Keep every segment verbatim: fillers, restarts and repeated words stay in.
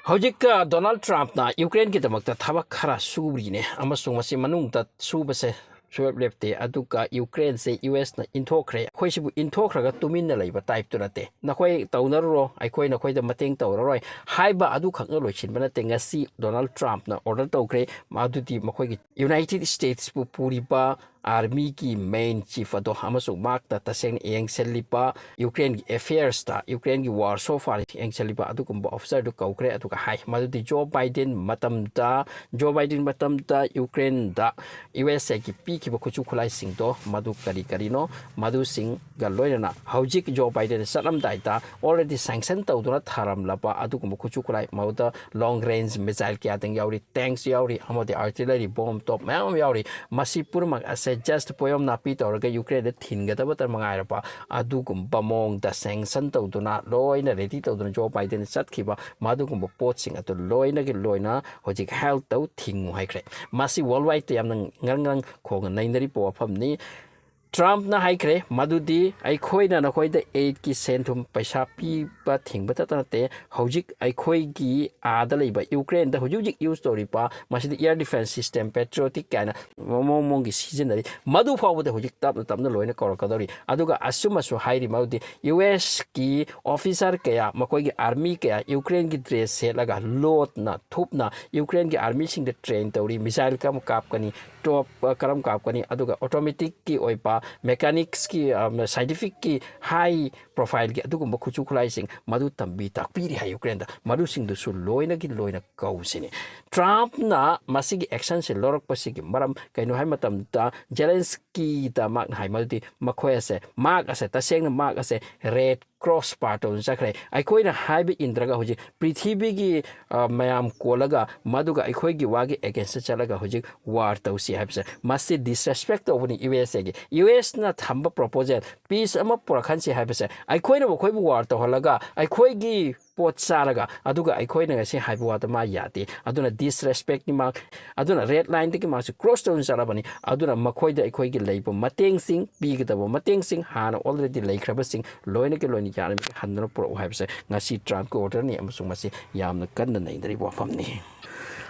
ꯍꯧꯖꯤꯛ ꯗꯣꯅꯥꯜꯗ ꯇ꯭ꯔꯝꯞꯅ ꯌꯨꯀ꯭ꯔꯦꯟꯒꯤꯗꯃꯛꯇ ꯊꯕꯛ ꯈꯔ ꯁꯨꯔꯤꯅꯦ, ꯑꯃꯁꯨꯡ ꯃꯁꯤ ꯃꯅꯨꯡꯗ ꯁꯨꯕꯁꯦ ꯁꯨꯡꯂꯦꯞ ꯂꯦꯞꯇꯦ꯫ ꯑꯗꯨꯒ ꯌꯨꯀ꯭ꯔꯦꯟꯁꯦ ꯌꯨ ꯑꯦꯁꯅ ꯏꯟꯊꯣꯛꯈ꯭ꯔꯦ, ꯑꯩꯈꯣꯏꯁꯤꯕꯨ ꯏꯟꯊꯣꯛꯈ꯭ꯔꯒ ꯇꯨꯃꯤꯟꯅ ꯂꯩꯕ ꯇꯥꯏꯞꯇꯨ ꯅꯠꯇꯦ, ꯅꯈꯣꯏ ꯇꯧꯅꯔꯨꯔꯣ, ꯑꯩꯈꯣꯏ ꯅꯈꯣꯏꯗ ꯃꯇꯦꯡ ꯇꯧꯔꯔꯣꯏ ꯍꯥꯏꯕ ꯑꯗꯨꯈꯛꯅ ꯂꯣꯏꯁꯤꯟꯕ ꯅꯠꯇꯦ꯫ ꯉꯁꯤ ꯗꯣꯅꯥꯜꯗ ꯇ꯭ꯔꯝꯞꯅ ꯑꯣꯔꯗꯔ ꯇꯧꯈ꯭ꯔꯦ, ꯃꯗꯨꯗꯤ ꯃꯈꯣꯏꯒꯤ ꯌꯨꯅꯥꯏꯇꯦꯗ ꯁ꯭ꯇꯦꯠꯁꯄꯨ ꯄꯨꯔꯤꯕ ꯑꯥꯔꯃꯤꯒꯤ ꯃꯦꯟ ꯆꯤꯐ ꯑꯗꯣ ꯑꯃꯁꯨꯡ ꯃꯍꯥꯛꯇ ꯇꯁꯦꯡꯅ ꯌꯦꯡꯁꯤꯜꯂꯤꯕ ꯌꯨꯀ꯭ꯔꯦꯟꯒꯤ ꯑꯦꯐꯤꯌꯔꯁꯇ, ꯌꯨꯀ꯭ꯔꯦꯟꯒꯤ ꯋꯥꯔ ꯁꯣ ꯐꯥꯔ ꯌꯦꯡꯁꯤꯜꯂꯤꯕ ꯑꯗꯨꯒꯨꯝꯕ ꯑꯣꯐꯤꯁꯔꯗꯨ ꯀꯧꯈ꯭ꯔꯦ꯫ ꯑꯗꯨꯒ ꯍꯥꯏ ꯃꯗꯨꯗꯤ ꯖꯣ ꯕꯥꯏꯗꯦꯟ ꯃꯇꯝꯗ, ꯖꯣ ꯕꯥꯏꯗꯦꯟ ꯃꯇꯝꯗ ꯌꯨꯀ꯭ꯔꯦꯟꯗ ꯌꯨ ꯑꯦꯁ ꯑꯦꯒꯤ ꯄꯤꯈꯤꯕ ꯈꯨꯠꯁꯨ ꯈꯨꯠꯂꯥꯏꯁꯤꯡꯗꯣ ꯃꯗꯨ ꯀꯔꯤ ꯀꯔꯤꯅꯣ, ꯃꯗꯨꯁꯤꯡꯒ ꯂꯣꯏꯅꯅ ꯍꯧꯖꯤꯛ ꯖꯣ ꯕꯥꯏꯗꯦꯟ ꯆꯠꯂꯝꯗꯥꯏꯗ already sanction ꯇꯧꯗꯨꯅ ꯊꯥꯔꯝꯂꯕ ꯑꯗꯨꯒꯨꯝꯕ ꯈꯨꯠꯁꯨ ꯈꯨꯠꯂꯥꯏ, ꯃꯗꯨꯗ long range missile ꯀꯌꯥꯗꯪ ꯌꯥꯎꯔꯤ, tanks ꯌꯥꯎꯔꯤ, ꯑꯃꯗꯤ artillery bomb top ꯃꯌꯥꯝ ꯑꯃ ꯌꯥꯎꯔꯤ꯫ ꯃꯁꯤ ꯄꯨꯝꯅꯃꯛ ꯑꯁꯦ just ꯄꯣꯌꯣꯝ ꯅꯥꯄꯤ ꯇꯧꯔꯒ ꯌꯨꯀ꯭ꯔꯦꯟꯗ ꯊꯤꯟꯒꯗꯕꯇ ꯃꯉꯥꯏꯔꯕ ꯑꯗꯨꯒꯨꯝꯕ ꯃꯑꯣꯡꯗ sanction ꯇꯧꯗꯨꯅ ꯂꯣꯏꯅ ready ꯇꯧꯗꯨꯅ ꯖꯣ ꯕꯥꯏꯗꯦꯟ ꯆꯠꯈꯤꯕ ꯃꯗꯨꯒꯨꯝꯕ ꯄꯣꯠꯁꯤꯡ ꯑꯗꯨ ꯂꯣꯏꯅꯒꯤ ꯂꯣꯏꯅ ꯍꯧꯖꯤꯛ ꯍꯦꯜꯠꯇꯧ ꯊꯤꯡꯉꯨ ꯍꯥꯏꯈ꯭ꯔꯦ꯫ ꯃꯁꯤ world wide ꯇ ꯌꯥꯝꯅ ꯉꯔꯪ ꯉꯔꯪ ꯈꯣꯡꯅ ꯅꯩꯅꯔꯤꯕ ꯋꯥꯐꯝꯅꯤ꯫ ꯇ꯭ꯔꯝꯞꯅ ꯍꯥꯏꯈ꯭ꯔꯦ ꯃꯗꯨꯗꯤ ꯑꯩꯈꯣꯏꯅ ꯅꯈꯣꯏꯗ aid ꯀꯤ ꯁꯦꯟ ꯊꯨꯝ ꯄꯩꯁꯥ ꯄꯤꯕ ꯊꯤꯡꯕꯇꯇ ꯅꯠꯇꯦ, ꯍꯧꯖꯤꯛ ꯑꯩꯈꯣꯏꯒꯤ ꯑꯥꯗ ꯂꯩꯕ ꯌꯨꯀ꯭ꯔꯦꯟꯗ ꯍꯧꯖꯤꯛ ꯍꯧꯖꯤꯛ use ꯇꯧꯔꯤꯕ ꯃꯁꯤꯗ air defense system, patriotic ꯀꯥꯏꯅ ꯃꯑꯣꯡ ꯃꯑꯣꯡꯒꯤ ꯁꯤꯖꯤꯟꯅꯔꯤ, ꯃꯗꯨ ꯐꯥꯎꯕꯗ ꯍꯧꯖꯤꯛ ꯇꯞꯅ ꯇꯞꯅ ꯂꯣꯏꯅ ꯀꯧꯔꯛꯀꯗꯧꯔꯤ꯫ ꯑꯗꯨꯒ ꯑꯁꯨꯝ ꯑꯁꯨ ꯍꯥꯏꯔꯤ ꯃꯗꯨꯗꯤ ꯌꯨ ꯑꯦꯁ ꯀꯤ officer ꯀꯌꯥ, ꯃꯈꯣꯏꯒꯤ army ꯀꯌꯥ ꯌꯨꯀ꯭ꯔꯦꯟꯒꯤ dress ꯁꯦꯠꯂꯒ ꯂꯣꯠꯅ ꯊꯨꯞꯅ ꯌꯨꯀ꯭ꯔꯦꯟꯒꯤ army ꯁꯤꯡꯗ train ꯇꯧꯔꯤ, missile ꯀꯔꯝ ꯀꯥꯞꯀꯅꯤ, top ꯀꯔꯝ ꯀꯥꯞꯀꯅꯤ, ꯑꯗꯨꯒ automatic ꯀꯤ ꯑꯣꯏꯕ, mechanics ꯀꯤ, ꯑ, scientific ꯀꯤ high profile ꯒꯤ ꯑꯗꯨꯒꯨꯝꯕ ꯈꯨꯠꯁꯨ ꯈꯨꯠꯂꯥꯏꯁꯤꯡ ꯃꯗꯨ ꯇꯝꯕꯤ ꯇꯥꯛꯄꯤꯔꯤ ꯍꯥꯏ ꯌꯨꯀ꯭ꯔꯦꯟꯗ꯫ ꯃꯗꯨꯁꯤꯡꯗꯨꯁꯨ ꯂꯣꯏꯅꯒꯤ ꯂꯣꯏꯅ ꯀꯧꯁꯤꯅꯤ꯫ ꯇ꯭ꯔꯝꯞꯅ ꯃꯁꯤꯒꯤ action ꯁꯦ ꯂꯧꯔꯛꯄꯁꯤꯒꯤ ꯃꯔꯝ ꯀꯩꯅꯣ ꯍꯥꯏꯕ ꯃꯇꯝꯗ, ꯖꯦꯂꯦꯟꯁꯀꯤꯗ ꯃꯍꯥꯛꯅ ꯍꯥꯏ ꯃꯗꯨꯗꯤ ꯃꯈꯣꯏ ꯑꯁꯦ, ꯃꯍꯥꯛ ꯑꯁꯦ, ꯇꯁꯦꯡꯅ ꯃꯍꯥꯛ ꯑꯁꯦ red cross party ꯗ ꯆꯠꯈ꯭ꯔꯦ꯫ ꯑꯩꯈꯣꯏꯅ ꯍꯥꯏꯕ ꯏꯟꯗ꯭ꯔꯒ ꯍꯧꯖꯤꯛ ꯄ꯭ꯔꯤꯊꯤꯕꯤꯒꯤ, ꯑ, ꯃꯌꯥꯝ ꯀꯣꯜꯂꯒ ꯃꯗꯨꯒ ꯑꯩꯈꯣꯏꯒꯤ ꯋꯥꯒꯤ against ꯇ ꯆꯠꯂꯒ ꯍꯧꯖꯤꯛ war ꯇꯧꯁꯤ ꯍꯥꯏꯕꯁꯦ, ꯃꯁꯤ disrespect ꯇꯧꯕꯅꯤ ꯌꯨ ꯑꯦꯁ ꯑꯦꯒꯤ꯫ ꯌꯨ ꯑꯦꯁꯅ ꯊꯝꯕ proposal, peace ꯑꯃ ꯄꯨꯔꯛꯍꯟꯁꯤ ꯍꯥꯏꯕꯁꯦ, ꯑꯩꯈꯣꯏꯅ ꯃꯈꯣꯏꯕꯨ war ꯇꯧꯍꯜꯂꯒ ꯑꯩꯈꯣꯏꯒꯤ ꯄꯣꯠ ꯆꯥꯔꯒ, ꯑꯗꯨꯒ ꯑꯩꯈꯣꯏꯅ ꯉꯁꯤ ꯍꯥꯏꯕ ꯋꯥꯗ ꯃꯥ ꯌꯥꯗꯦ, ꯑꯗꯨꯅ ꯗꯤꯁꯔꯦꯁꯄꯦꯛꯅꯤ ꯃꯥ, ꯑꯗꯨꯅ ꯔꯦꯗ ꯂꯥꯏꯟꯗꯒꯤ ꯃꯥꯁꯤ ꯀ꯭ꯔꯣꯁ ꯇꯧꯅ ꯆꯠꯂꯕꯅꯤ꯫ ꯑꯗꯨꯅ ꯃꯈꯣꯏꯗ ꯑꯩꯈꯣꯏꯒꯤ ꯂꯩꯕ ꯃꯇꯦꯡꯁꯤꯡ, ꯄꯤꯒꯗꯕ ꯃꯇꯦꯡꯁꯤꯡ, ꯍꯥꯟꯅ ꯑꯣꯜꯔꯦꯗꯤ ꯂꯩꯈ꯭ꯔꯕꯁꯤꯡ ꯂꯣꯏꯅꯒꯤ ꯂꯣꯏꯅ ꯌꯥꯔꯤꯕꯃꯈꯩ ꯍꯟꯗꯨꯅ ꯄꯨꯔꯛꯎ ꯍꯥꯏꯕꯁꯦ ꯉꯁꯤ ꯇ꯭ꯔꯝꯞꯀꯤ ꯑꯣꯔꯗꯔꯅꯤ ꯑꯃꯁꯨꯡ ꯃꯁꯤ ꯌꯥꯝꯅ ꯀꯟꯅ ꯅꯩꯅꯔꯤꯕ ꯋꯥꯐꯝꯅꯤ꯫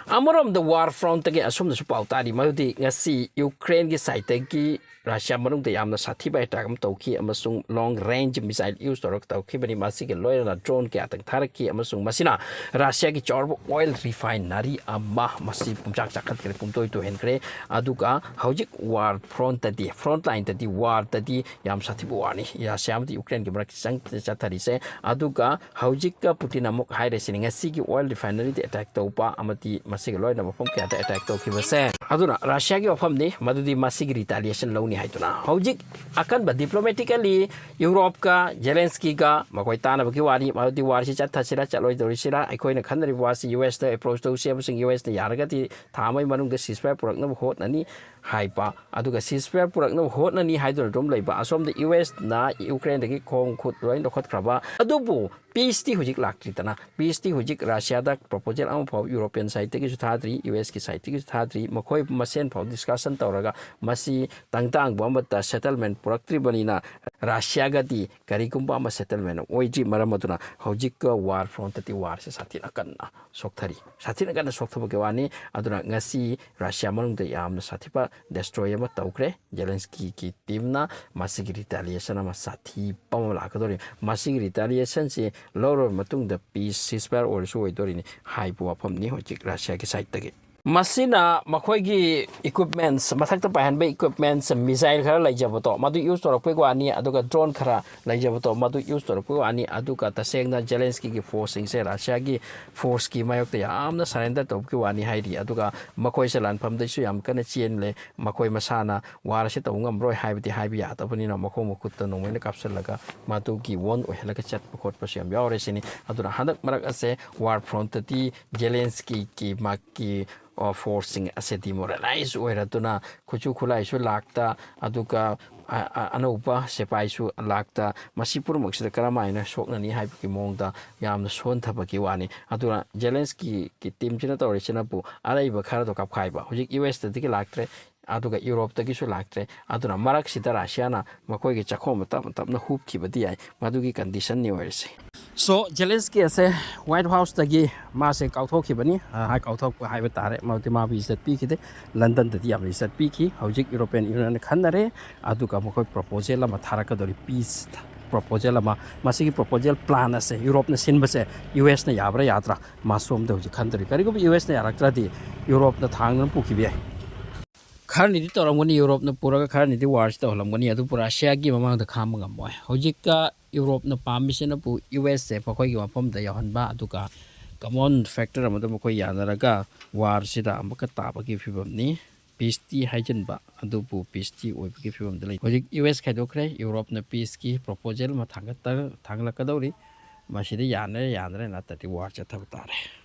ꯑꯃꯔꯣꯝꯗ ꯋꯥꯔ ꯐ꯭ꯔꯣꯟꯠꯇꯒꯤ ꯑꯁꯣꯝꯗꯁꯨ ꯄꯥꯎ ꯇꯥꯔꯤ, ꯃꯗꯨꯗꯤ ꯉꯁꯤ ꯌꯨꯀ꯭ꯔꯦꯟꯒꯤ ꯁꯥꯏꯠꯇꯒꯤ ꯔꯁꯤꯌꯥ ꯃꯅꯨꯡꯗ ꯌꯥꯝꯅ ꯁꯥꯊꯤꯕ ꯑꯦꯇꯥꯛ ꯑꯃ ꯇꯧꯈꯤ ꯑꯃꯁꯨꯡ ꯂꯣꯡ ꯔꯦꯟꯖ ꯃꯤꯁꯥꯏꯜ ꯌꯨꯁ ꯇꯧꯔꯒ ꯇꯧꯈꯤꯕꯅꯤ꯫ ꯃꯁꯤꯒ ꯂꯣꯏꯅꯅ ꯗ꯭ꯔꯣꯟ ꯀꯌꯥ ꯊꯥꯔꯛꯈꯤ ꯑꯃꯁꯨꯡ ꯃꯁꯤꯅ ꯔꯁꯤꯌꯥꯒꯤ ꯆꯥꯎꯔꯕ ꯑꯣꯏꯜ ꯔꯤꯐꯥꯏꯅꯔꯤ ꯑꯃ ꯃꯁꯤ ꯄꯨꯝꯆꯥꯛ ꯆꯥꯛꯈꯠꯈ꯭ꯔꯦ, ꯄꯨꯝꯇꯣꯏ ꯇꯣꯏꯍꯟꯈ꯭ꯔꯦ꯫ ꯑꯗꯨꯒ ꯍꯧꯖꯤꯛ ꯋꯥꯔ ꯐ꯭ꯔꯣꯟꯠꯇꯗꯤ, ꯐ꯭ꯔꯣꯟꯠ ꯂꯥꯏꯟꯗꯗꯤ, ꯋꯥꯔꯗꯗꯤ ꯌꯥꯝ ꯁꯥꯊꯤꯕ ꯋꯥꯔꯅꯤ ꯔꯁꯤꯌꯥ ꯑꯃꯗꯤ ꯌꯨꯀ꯭ꯔꯦꯟꯒꯤ ꯃꯔꯛꯇ ꯆꯪ-, ꯆꯠꯊꯔꯤꯁꯦ꯫ ꯑꯗꯨꯒ ꯍꯧꯖꯤꯛꯀ ꯄꯨꯇꯤꯟ ꯑꯃꯨꯛ ꯍꯥꯏꯔꯤꯁꯤꯅꯤ, ꯉꯁꯤꯒꯤ ꯑꯣꯏꯜ ꯔꯤꯐꯥꯏꯅꯔꯤꯗ ꯑꯦꯇꯦꯛ ꯇꯧꯕ ꯑꯃꯗꯤ ꯃꯁꯤꯒ ꯂꯣꯏꯅꯅ ꯃꯐꯝ ꯀꯌꯥꯗ ꯑꯦꯇꯦꯛ ꯇꯧꯈꯤꯕꯁꯦ꯫ ꯑꯗꯨꯅ ꯔꯁꯤꯌꯥꯒꯤ ꯋꯥꯐꯝꯅꯤ, ꯃꯗꯨꯗꯤ ꯃꯁꯤꯒꯤ ꯔꯤꯇꯥꯂꯤꯌꯦꯁꯟ ꯂꯧꯅꯤ ꯍꯥꯏꯗꯨꯅ꯫ ꯍꯧꯖꯤꯛ ꯑꯀꯟꯕ ꯗꯤꯄ꯭ꯂꯣꯃꯦꯇꯤꯀꯦꯜꯂꯤ ꯌꯨꯔꯣꯞꯀ ꯖꯦꯂꯦꯟꯁꯀꯤꯒ ꯃꯈꯣꯏ ꯇꯥꯟꯅꯕꯒꯤ ꯋꯥꯅꯤ, ꯃꯗꯨꯗꯤ ꯋꯥꯔꯁꯤ ꯆꯠꯊꯁꯤꯔꯥ ꯆꯠꯂꯣꯏꯗꯧꯔꯤꯁꯤꯔꯥ ꯑꯩꯈꯣꯏꯅ ꯈꯟꯅꯔꯤꯕ ꯋꯥꯁꯤ ꯌꯨ ꯑꯦꯁꯇ ꯑꯦꯄ꯭ꯔꯣꯆ ꯇꯧꯁꯤ ꯑꯃꯁꯨꯡ ꯌꯨ ꯑꯦꯁꯅ ꯌꯥꯔꯒꯗꯤ ꯊꯥ ꯑꯃꯒꯤ ꯃꯅꯨꯡꯗ ꯁꯤꯁꯐꯥꯌꯔ ꯄꯨꯔꯛꯅꯕ ꯍꯣꯠꯅꯅꯤ ꯍꯥꯏꯕ, ꯑꯗꯨꯒ ꯁꯤꯁꯐꯥꯌꯔ ꯄꯨꯔꯛꯅꯕ ꯍꯣꯠꯅꯅꯤ ꯍꯥꯏꯗꯨꯅ ꯑꯗꯨꯝ ꯂꯩꯕ, ꯑꯁꯣꯝꯗ ꯌꯨ ꯑꯦꯁꯅ ꯌꯨꯀ꯭ꯔꯦꯟꯗꯒꯤ ꯈꯣꯡ ꯈꯨꯠ ꯂꯣꯏ ꯂꯧꯈꯠꯈ꯭ꯔꯕ꯫ ꯑꯗꯨꯕꯨ ꯄꯤꯁꯇꯤ ꯍꯧꯖꯤꯛ ꯂꯥꯛꯇ꯭ꯔꯤꯗꯅ, ꯄꯤꯁꯇꯤ ꯍꯧꯖꯤꯛ ꯔꯁꯤꯌꯥꯗ ꯄ꯭ꯔꯣꯄꯣꯖꯦꯜ ꯑꯃꯐꯥꯎ ꯌꯨꯔꯣꯄꯤꯌꯟ ꯁꯥꯏꯠꯇꯒꯤꯁꯨ ꯊꯥꯗ꯭ꯔꯤ, ꯌꯨ ꯑꯦꯁꯀꯤ ꯁꯥꯏꯠꯇꯒꯤꯁꯨ ꯊꯥꯗ꯭ꯔꯤ꯫ ꯃꯈꯣꯏ ꯃꯁꯦꯟ ꯐꯥꯎ ꯗꯤꯁꯀꯁꯟ ꯇꯧꯔꯒ ꯃꯁꯤ ꯇꯪꯇꯥꯡꯕ ꯑꯃꯠꯇ ꯁꯦꯇꯜꯃꯦꯟ ꯄꯨꯔꯛꯇ꯭ꯔꯤꯕꯅꯤꯅ ꯔꯁꯤꯌꯥꯒꯗꯤ ꯀꯔꯤꯒꯨꯝꯕ ꯑꯃ ꯁꯦꯇꯜꯃꯦꯟ ꯑꯣꯏꯗ꯭ꯔꯤ꯫ ꯃꯔꯝ ꯑꯗꯨꯅ ꯍꯧꯖꯤꯛꯀ ꯋꯥꯔ ꯐ꯭ꯔꯣꯟꯠꯇꯗꯤ ꯋꯥꯔꯁꯦ ꯁꯥꯊꯤꯅ ꯀꯟꯅ ꯁꯣꯛꯊꯔꯤ, ꯁꯥꯊꯤꯅ ꯀꯟꯅ ꯁꯣꯛꯊꯕꯒꯤ ꯋꯥꯅꯤ꯫ ꯑꯗꯨꯅ ꯉꯁꯤ ꯔꯁꯤꯌꯥ ꯃꯅꯨꯡꯗ ꯌꯥꯝꯅ ꯁꯥꯊꯤꯕ ꯗꯦꯁꯇ꯭ꯔꯣꯏ ꯑꯃ ꯇꯧꯈ꯭ꯔꯦ ꯖꯦꯂꯦꯟꯁꯀꯤꯒꯤ ꯇꯤꯝꯅ꯫ ꯃꯁꯤꯒꯤ ꯔꯤꯇꯥꯂꯤꯌꯦꯁꯟ ꯑꯃ ꯁꯥꯊꯤꯕ ꯑꯃ ꯂꯥꯛꯀꯗꯧꯔꯤ꯫ ꯃꯁꯤꯒꯤ ꯔꯤꯇꯥꯂꯤꯌꯦꯁꯟꯁꯤ ꯂꯧꯔꯕ ꯃꯇꯨꯡꯗ ꯄꯤꯁ ꯁꯤꯁꯐꯥꯌꯔ ꯑꯣꯏꯔꯁꯨ ꯑꯣꯏꯗꯣꯔꯤꯅꯤ ꯍꯥꯏꯕ ꯋꯥꯐꯝꯅꯤ ꯍꯧꯖꯤꯛ ꯔꯁꯤꯌꯥꯒꯤ ꯁꯥꯏꯠꯇꯒꯤ꯫ ꯃꯁꯤꯅ ꯃꯈꯣꯏꯒꯤ ꯏꯀ꯭ꯋꯤꯞꯃꯦꯟꯁ, ꯃꯊꯛꯇ ꯄꯥꯏꯍꯟꯕ ꯏꯀ꯭ꯋꯤꯞꯃꯦꯟꯁ, ꯃꯤꯁꯥꯏꯜ ꯈꯔ ꯂꯩꯖꯕꯗꯣ ꯃꯗꯨ ꯌꯨꯁ ꯇꯧꯔꯛꯄꯒꯤ ꯋꯥꯅꯤ, ꯑꯗꯨꯒ ꯗ꯭ꯔꯣꯟ ꯈꯔ ꯂꯩꯖꯕꯗꯣ ꯃꯗꯨ ꯌꯨꯁ ꯇꯧꯔꯛꯄꯒꯤ ꯋꯥꯅꯤ꯫ ꯑꯗꯨꯒ ꯇꯁꯦꯡꯅ ꯖꯦꯂꯦꯟꯁꯀꯤꯒꯤ ꯐꯣꯔꯁꯁꯤꯡꯁꯦ ꯔꯁꯤꯌꯥꯒꯤ ꯐꯣꯔꯁꯀꯤ ꯃꯥꯌꯣꯛꯇ ꯌꯥꯝꯅ ꯁꯔꯦꯟꯗꯔ ꯇꯧꯕꯒꯤ ꯋꯥꯅꯤ ꯍꯥꯏꯔꯤ꯫ ꯑꯗꯨꯒ ꯃꯈꯣꯏꯁꯦ ꯂꯥꯟꯐꯝꯗꯁꯨ ꯌꯥꯝ ꯀꯟꯅ ꯆꯦꯜꯂꯦ꯫ ꯃꯈꯣꯏ ꯃꯁꯥꯅ ꯋꯥꯔ ꯑꯁꯤ ꯇꯧꯕ ꯉꯝꯃꯔꯣꯏ ꯍꯥꯏꯕꯗꯤ ꯍꯥꯏꯕ ꯌꯥꯗꯕꯅꯤꯅ, ꯃꯈꯣꯡ ꯃꯈꯨꯠꯇ ꯅꯣꯡꯃꯩꯅ ꯀꯥꯞꯁꯤꯜꯂꯒ ꯃꯗꯨꯒꯤ ꯋꯣꯟ ꯑꯣꯏꯍꯜꯂꯒ ꯆꯠꯄ ꯈꯣꯠꯄꯁꯨ ꯌꯥꯝ ꯌꯥꯎꯔꯦ ꯁꯤꯅꯤ꯫ ꯑꯗꯨꯅ ꯍꯟꯗꯛ ꯃꯔꯛ ꯑꯁꯦ ꯋꯥꯔ ꯐ꯭ꯔꯣꯟꯠꯇꯗꯤ ꯖꯦꯂꯦꯟꯁꯀꯤꯒꯤ ꯃꯥꯒꯤ, ꯑ, ꯐꯣꯔꯁꯁꯤꯡ ꯑꯁꯦ ꯗꯤꯃꯣꯔꯦꯂꯥꯏꯁ ꯑꯣꯏꯔꯗꯨꯅ ꯈꯨꯠꯁꯨ ꯈꯨꯠꯂꯥꯏꯁꯨ ꯂꯥꯛꯇ, ꯑꯗꯨꯒ ꯑ-, ꯑ-, ꯑꯅꯧꯕ ꯁꯤꯐꯥꯏꯁꯨ ꯂꯥꯛꯇ, ꯃꯁꯤ ꯄꯨꯝꯅꯃꯛꯁꯤꯗ ꯀꯔꯝ ꯍꯥꯏꯅ ꯁꯣꯛꯅꯅꯤ ꯍꯥꯏꯕꯒꯤ ꯃꯑꯣꯡꯗ ꯌꯥꯝꯅ ꯁꯣꯟꯊꯕꯒꯤ ꯋꯥꯅꯤ꯫ ꯑꯗꯨꯅ ꯖꯦꯂꯦꯟꯁꯀꯤꯒꯤ ꯇꯤꯝꯁꯤꯅ ꯇꯧꯔꯤꯁꯤꯅꯕꯨ ꯑꯔꯩꯕ ꯈꯔꯗꯣ ꯀꯞꯈꯥꯏꯕ꯫ ꯍꯧꯖꯤꯛ ꯌꯨ ꯑꯦꯁꯇꯗꯒꯤ ꯂꯥꯛꯇ꯭ꯔꯦ, ꯑꯗꯨꯒ ꯌꯨꯔꯣꯞꯇꯒꯤꯁꯨ ꯂꯥꯛꯇ꯭ꯔꯦ꯫ ꯑꯗꯨꯅ ꯃꯔꯛꯁꯤꯗ ꯔꯁꯤꯌꯥꯅ ꯃꯈꯣꯏꯒꯤ ꯆꯈꯣꯝ ꯇꯞꯅ ꯇꯞꯅ ꯍꯨꯞꯈꯤꯕꯗꯤ ꯌꯥꯏ꯫ ꯃꯗꯨꯒꯤ ꯀꯟꯗꯤꯁꯟꯅꯤ ꯑꯣꯏꯔꯤꯁꯦ꯫ ꯁꯣ, ꯖꯦꯂꯦꯟꯁꯀꯤ ꯑꯁꯦ ꯋꯥꯏꯠ ꯍꯥꯎꯁꯇꯒꯤ ꯃꯥꯁꯦ ꯀꯥꯎꯊꯣꯛꯈꯤꯕꯅꯤ꯫ ꯑꯥ꯫ ꯃꯥ ꯀꯥꯎꯊꯣꯛꯄ ꯍꯥꯏꯕ ꯇꯥꯔꯦ, ꯃꯔꯝꯗꯤ ꯃꯥꯕꯨ ꯏꯖꯠ ꯄꯤꯈꯤꯗꯦ꯫ ꯂꯟꯗꯟꯗꯗꯤ ꯌꯥꯝꯅ ꯏꯖꯠ ꯄꯤꯈꯤ꯫ ꯍꯧꯖꯤꯛ ꯌꯨꯔꯣꯄꯤꯌꯟ ꯌꯨꯅꯤꯌꯟꯅ ꯈꯟꯅꯔꯦ, ꯑꯗꯨꯒ ꯃꯈꯣꯏ ꯄ꯭ꯔꯣꯄꯣꯖꯦꯜ ꯑꯃ ꯊꯥꯔꯛꯀꯗꯧꯔꯤ, ꯄꯤꯁ ꯄ꯭ꯔꯣꯄꯣꯖꯦꯜ ꯑꯃ꯫ ꯃꯁꯤꯒꯤ ꯄ꯭ꯔꯣꯄꯣꯖꯦꯜ ꯄ꯭ꯂꯥꯟ ꯑꯁꯦ ꯌꯨꯔꯣꯞꯅ ꯁꯤꯟꯕꯁꯦ ꯌꯨ ꯑꯦꯁꯅ ꯌꯥꯕ꯭ꯔꯥ ꯌꯥꯗ꯭ꯔꯥ, ꯃꯥꯁꯨ ꯑꯝꯇ ꯍꯧꯖꯤꯛ ꯈꯟꯗꯔꯤ꯫ ꯀꯔꯤꯒꯨꯝꯕ ꯌꯨ ꯑꯦꯁꯅ ꯌꯥꯔꯛꯇ꯭ꯔꯗꯤ ꯌꯨꯔꯣꯞꯅ ꯊꯥꯡꯗꯨꯅ ꯄꯨꯈꯤꯕ ꯌꯥꯏ꯫ ꯈꯔꯅꯤꯗꯤ ꯇꯧꯔꯝꯒꯅꯤ, ꯌꯨꯔꯣꯞꯅ ꯄꯨꯔꯒ ꯈꯔꯅꯤꯗꯤ ꯋꯥꯔꯁꯤ ꯇꯧꯍꯜꯂꯝꯒꯅꯤ, ꯑꯗꯨꯕꯨ ꯔꯁꯤꯌꯥꯒꯤ ꯃꯃꯥꯡꯗ ꯈꯥꯝꯕ ꯉꯝꯃꯣꯏ꯫ ꯍꯧꯖꯤꯛꯇ ꯌꯨꯔꯣꯞꯅ ꯄꯥꯝꯃꯤꯁꯤꯅꯕꯨ ꯌꯨ ꯑꯦꯁꯁꯦ ꯃꯈꯣꯏꯒꯤ ꯃꯐꯝꯗ ꯌꯧꯍꯟꯕ, ꯑꯗꯨꯒ ꯀꯃꯟ ꯐꯦꯛꯇꯔ ꯑꯃꯗ ꯃꯈꯣꯏ ꯌꯥꯅꯔꯒ ꯋꯥꯔꯁꯤꯗ ꯑꯃꯨꯛꯀ ꯇꯥꯕꯒꯤ ꯐꯤꯕꯝꯅꯤ꯫ ꯄꯤꯁꯇꯤ ꯍꯥꯏꯖꯤꯟꯕ, ꯑꯗꯨꯕꯨ ꯄꯤꯁꯇꯤ ꯑꯣꯏꯕꯒꯤ ꯐꯤꯕꯝꯗ ꯂꯩ꯫ ꯍꯧꯖꯤꯛ ꯌꯨ ꯑꯦꯁ ꯈꯥꯏꯗꯣꯛꯈ꯭ꯔꯦ, ꯌꯨꯔꯣꯞꯅ ꯄꯤꯁꯀꯤ ꯄ꯭ꯔꯣꯄꯣꯖꯦꯜ ꯑꯃ ꯊꯥꯡꯒꯠꯇ-, ꯊꯥꯡꯒꯠꯂꯛꯀꯗꯧꯔꯤ꯫ ꯃꯁꯤꯗ ꯌꯥꯅꯔꯦ, ꯌꯥꯅꯔꯦ, ꯅꯠꯇ꯭ꯔꯗꯤ ꯋꯥꯔ ꯆꯠꯊꯕ ꯇꯥꯔꯦ꯫